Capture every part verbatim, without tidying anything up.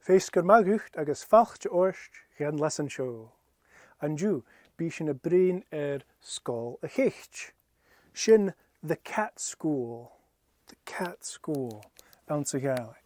Feasgar math dhut agus fàilte ort dhan leasan seo. An-diugh, bidh sinn a' bruidhinn air Sgoil a' Chait. Sin the cat school. The cat school anns a' Ghàidhlig.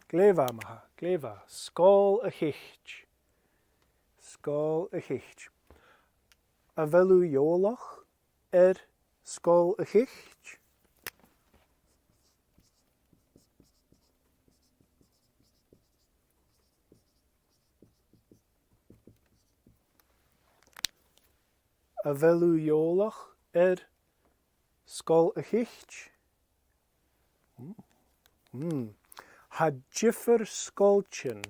Glè mhath, ma-thà, glè mhath. Sgoil a' Chait. Sgoil a' Chait. A bheil thu eòlach air Sgoil a' Chait? A bheil thu eòlach air Sgoil a' Chait? Mm. Mm. Tha diofar sgoiltean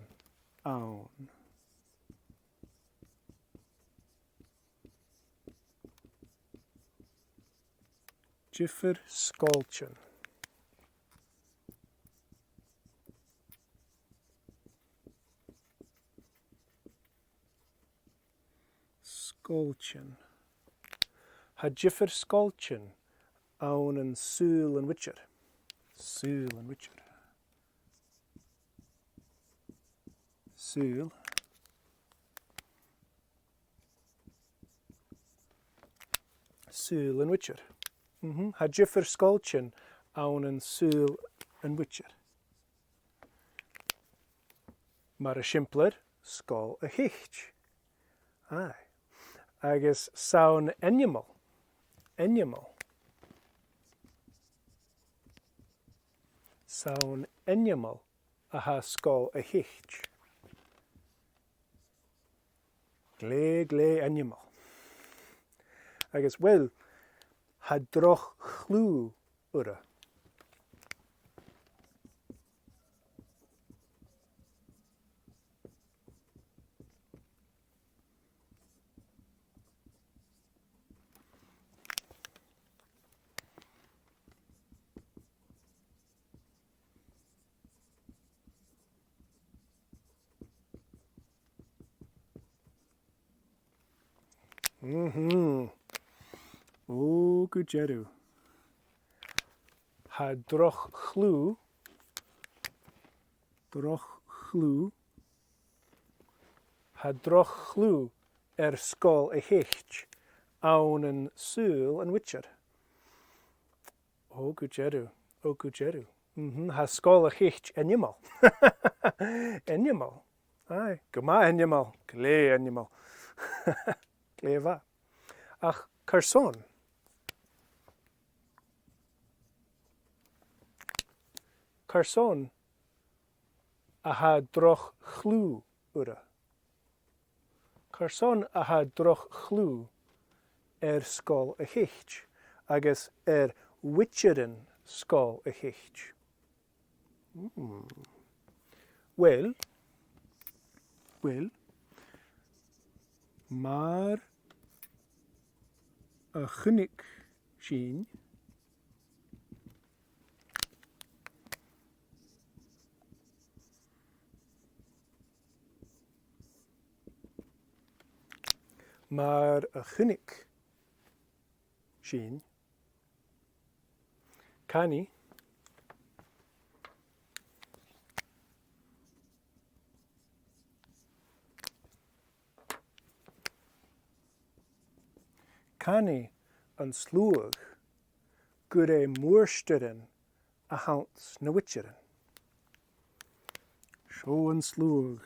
ann. Diofar sgoiltean. Sgoiltean. Tha diofar sgoiltean ann an saoghal an Witcher. Saoghal an Witcher. Saoghal. Saoghal an Witcher. Mhm. Tha diofar sgoiltean ann an saoghal an Witcher. Mar eisimpleir, Sgoil a' Chait. Aye. Agus 's ann ainmeil. Ainmeil. 'S ann ainmeil a tha Sgoil a' Chait. Glè, glè ainmeil. Agus, uill, tha droch chliù oirre. Mhm. Ò, gu dearbh. Tha droch chliù, droch chliù, tha droch chliù air Sgoil a' Chait ann an saoghal an Witcher. Ò, gu dearbh. Ò, gu dearbh. Mhm, tha Sgoil a' Chait ainmeil. Ainmeil. Aye, gu math ainmeil. Glè ainmeil. Glè mhath. Ach carson? Carson a tha droch chliù oirre? Carson a tha droch chliù air Sgoil a' Chait agus air Witcherean Sgoil a' Chait? Mm. Uill, uill, mar a chunnaic sinn, mar a chunnaic sinn, canaidh, canaidh an sluagh gur e mòrstairean a th' anns na Witcherean. Seo an sluagh.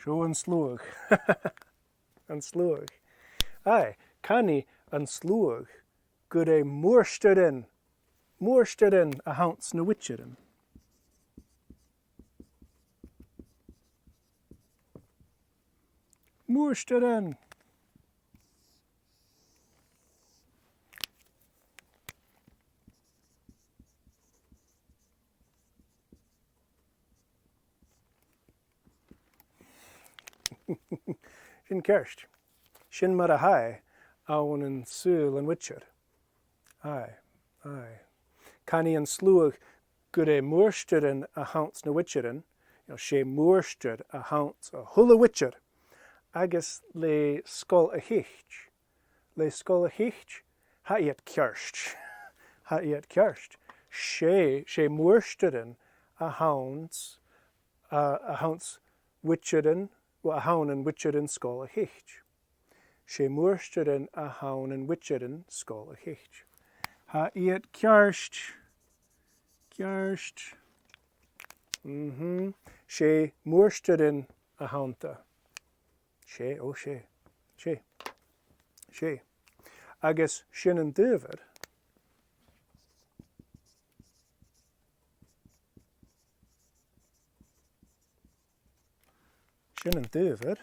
Seo an sluagh. An sluagh. Aye, canaidh an sluagh gur e mòrstairean, mòrstairean a th' anns na Witcherean. Mòrstairean. Sin ceart. Sin mar a tha e ann an saoghal an Witcher. Aye, aye. Canaidh an sluagh gur e mùirtearan a th' anns na Witcherean, you know, 's e mùirtear a th' anns a h-uile Witcher, agus le Sgoil a' Chait. Le Sgoil a' Chait, tha iad ceart. Tha iad ceart. 'S e, 's e mùirtearan a th' anns, a, a th' anns Witcherean, well, a th' ann an Witcherean Sgoil a' Chait. 'S e mùirtearan a th' ann an Witcherean Sgoil a' Chait. Tha iad ceart. Ceart. Mhm. 'S e mùirtearan a th' annta. 'S e, o 's e. 'S e. 'S e. Agus sin an t-adhbhar. Sin an t-adhbhar.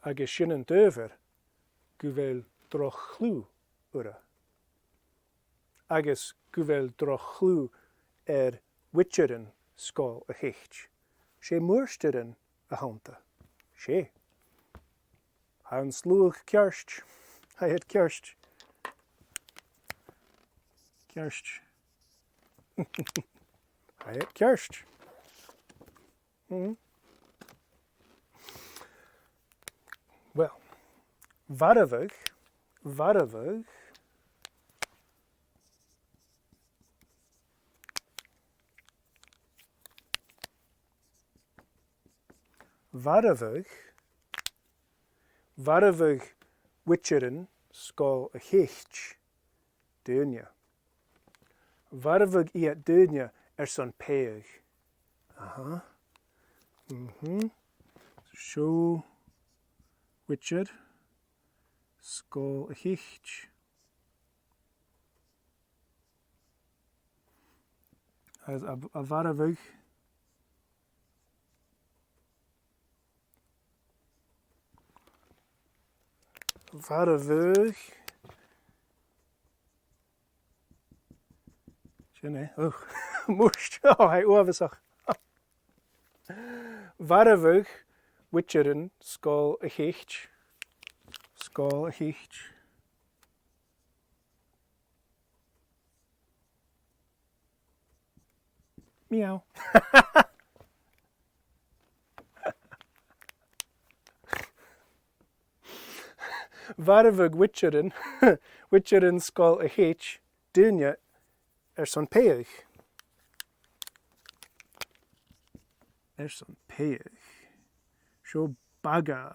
Agus sin an t-adhbhar gu bheil droch chliù orra. Agus gu bheil droch chliù air Witcherean Sgoil a' Chait. 'S e mùirtearan a th' annta. 'S e. Tha an sluagh ceart. Tha iad ceart. Ceart. Tha iad ceart. Mhm. Well, mharbhadh, mharbhadh, mharbhadh, mharbhadh Witcherean Sgoil a' Chait daoine. Mharbhadh iad daoine airson pàigheadh. Aha. Mhm. Seo Witcher Sgoil a' Chait. Agus a, a mharbhadh. Mharbhadh. Sin e. Och, mùirt. Ò, tha e uabhasach. Mharbhadh Witcherean Sgoil a' Chait. Sgoil a' Chait. Meow. Mharbhadh Witcherean, Witcherean Sgoil a' Chait, daoine airson pàigheadh. Airson pàigheadh. Seo baga.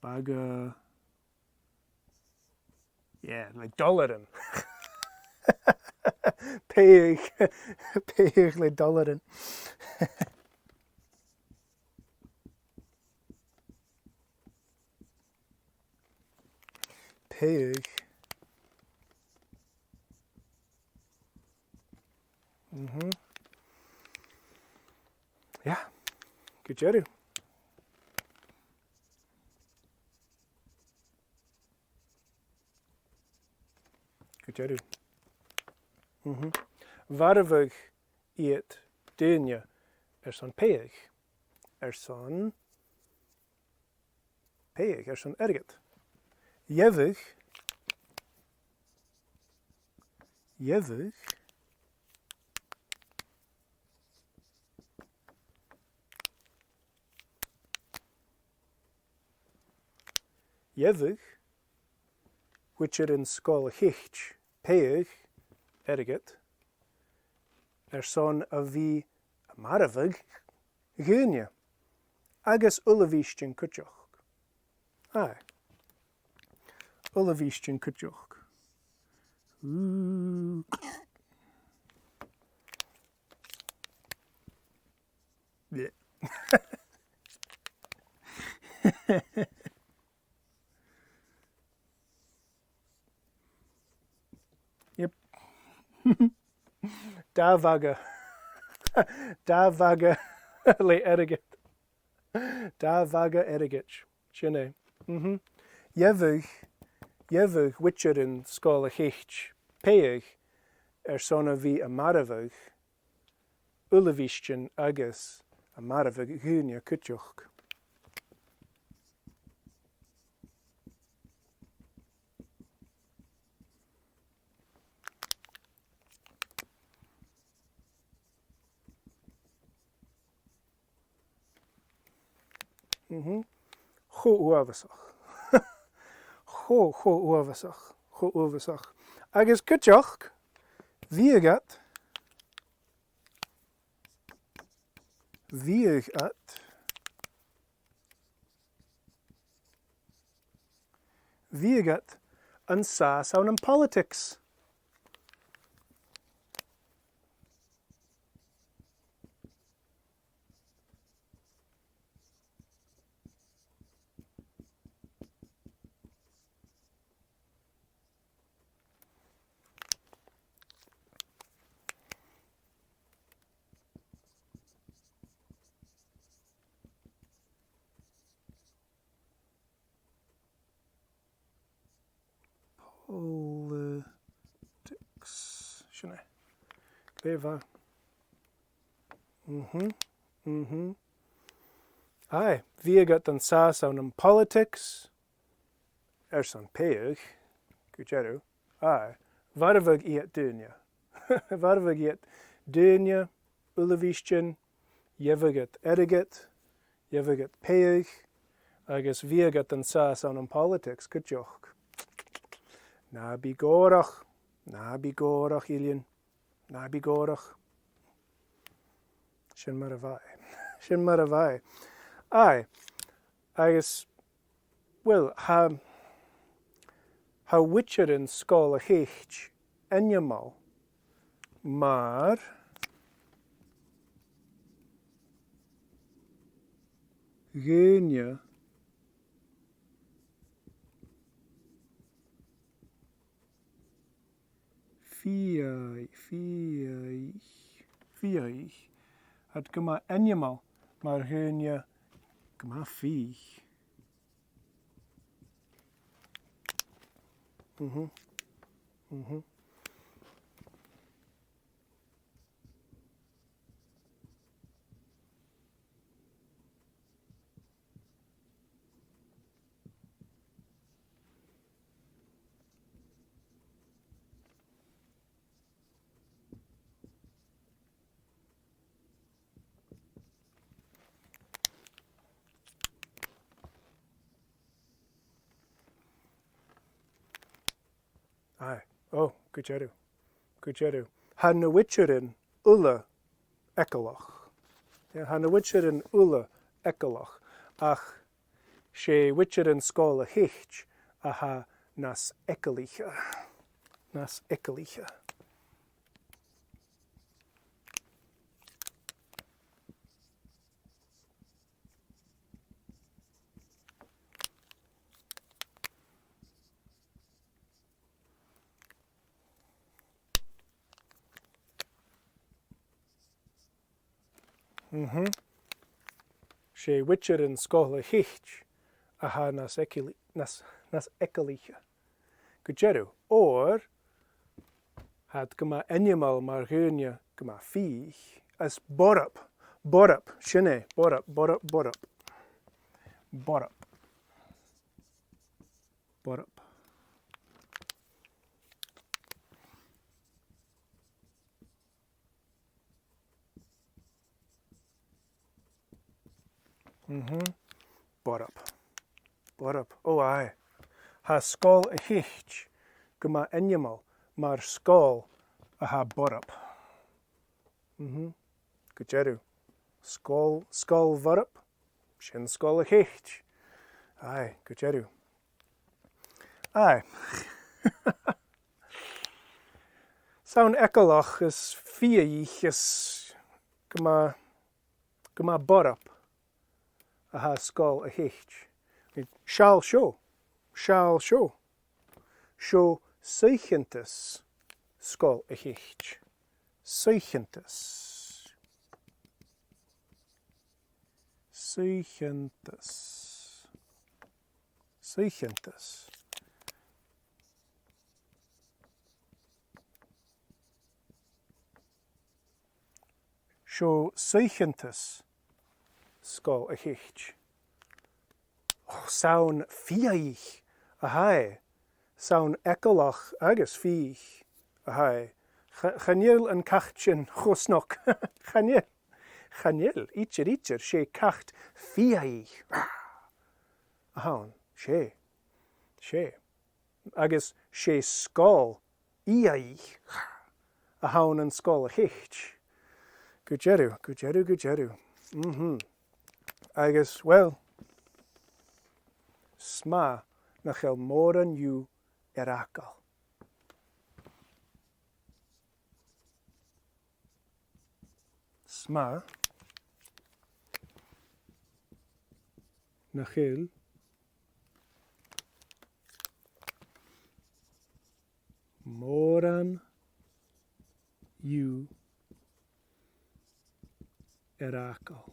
Baga. Yeah, le dollaran. Pàigheadh. Pàigheadh le dollaran. Pàigheadh. Mhm. Yeah. Gu dearbh. Gu dearbh. Mhm. Mharbhadh iad daoine airson pàigheadh. Airson pàigheadh, airson airgead. Gheibheadh, gheibheadh, gheibheadh Witcherean Sgoil a' Chait pàigheadh, airgead, airson a bhith a' marbhadh dhaoine agus uilebheistean cuideachd. Aye. Uilebheistean cuideachd. Ooh. Bleh. Yep. Dà bhaga. Dà bhaga le airgead. Dà bhaga airgid. Sin e. Mhm. Gheibheadh, gheibheadh Witcherean Sgoil a' Chait pàigheadh airson a bhith a' marbhadh uilebheistean agus a' marbhadh dhaoine cuideachd. Mhm. Cho uabhasach. Cho, cho uabhasach. Cho uabhasach. Agus cuideachd, bhiodh iad, bhiodh iad, bhiodh iad an sàs ann am politics. Politics. Sin e. Glè mhath. Mhm. Mhm. Aye, bhiodh iad an sàs ann am politics airson pàigheadh, gu dearbh. Aye, mharbhadh iad daoine. Mharbhadh iad daoine, uilebheistean, gheibheadh iad airgead, gheibheadh iad pàigheadh, agus bhiodh iad an sàs ann am politics cuideachd. Na bi gòrach, na bi gòrach, Uilleam, na bi gòrach. Sin mar a bha e. Sin mar a bha e. Aye, agus, well, tha, tha Witcherean Sgoil a' Chait ainmeil mar dhaoine fiadhaich, fiadhaich, fiadhaich. Tha iad gu math ainmeil mar dhaoine gu math fiadhaich. Mhm. Mhm. Aye. Ò, gu dearbh. Gu dearbh. Tha na Witcherean uile eagalach. Yeah, tha na Witcherean uile eagalach. Ach 's e Witcherean Sgoil a' Chait a tha nas eagalaiche. Nas eagalaiche. Mhm. 'S e Witcherean Sgoil a' Chait a tha nas eagalai-, nas, nas eagalaiche. Gu dearbh, oir tha iad gu math ainmeil mar dhaoine gu math fiadhaich. Is borb, borb, sin e, borb, borb, borb. Borb. Borb. Mhm. Borb. Borb. Ò, aye. Tha Sgoil a' Chait gu math ainmeil mar sgoil a tha borb. Mhm. Gu dearbh. Sgoil, sgoil bhorb. Sin Sgoil a' Chait. Aye, gu dearbh. Aye. 'S ann eagalach is fiadhaich is gu math, gu math borb a tha Sgoil a' Chait. Seall seo. Seall seo. Seo suaicheantas Sgoil a' Chait. Suaicheantas. Suaicheantas. Suaicheantas. Seo suaicheantas Sgoil a' Chait. Och, 's ann fiadhaich a tha e. 'S ann eagalach agus fiadhaich a tha e. Cha-, chan eil an cat sin cho snog. Chan eil. Chan eil. Idir, idir. 'S e cat fiadhaich a th' ann. 'S e. 'S e. Agus 's e sgoil fhiadhaich a th' ann an Sgoil a' Chait. Gu dearbh, gu dearbh, gu dearbh. Mhm. Agus, well, 's math nach eil mòran dhiubh air fhàgail. 'S math nach eil mòran dhiubh air fhàgail.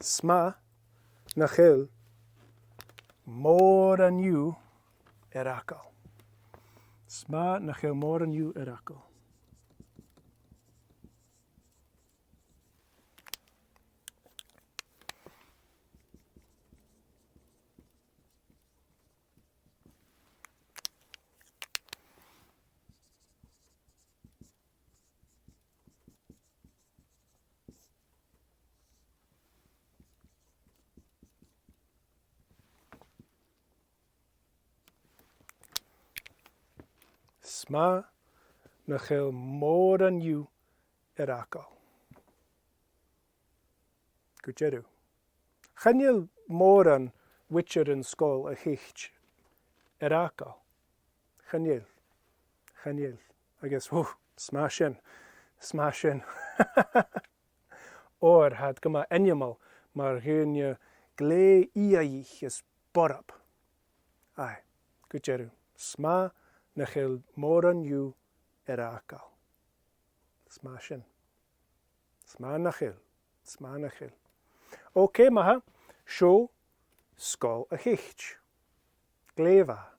'S math nach eil mòran dhiubh air fhàgail. 'S math nach eil mòran dhiubh air fhàgail. 'S math nach eil mòran dhiubh air fhàgail. Gu dearbh. Chan eil mòran Witcher an Sgoil a' Chait air fhàgail. Chan eil. Chan eil. Agus, whew, 's math sin. 'S math sin. Oir tha iad gu math ainmeil mar dhaoine glè fhiadhaich is borb. Aye, gu dearbh. 'S math nach eil mòran dhiubh air fhàgail. 'S math sin. 'S math nach eil. 'S math nach eil. Ok, ma-thà. Seo Sgoil a' Chait. Glè mhath.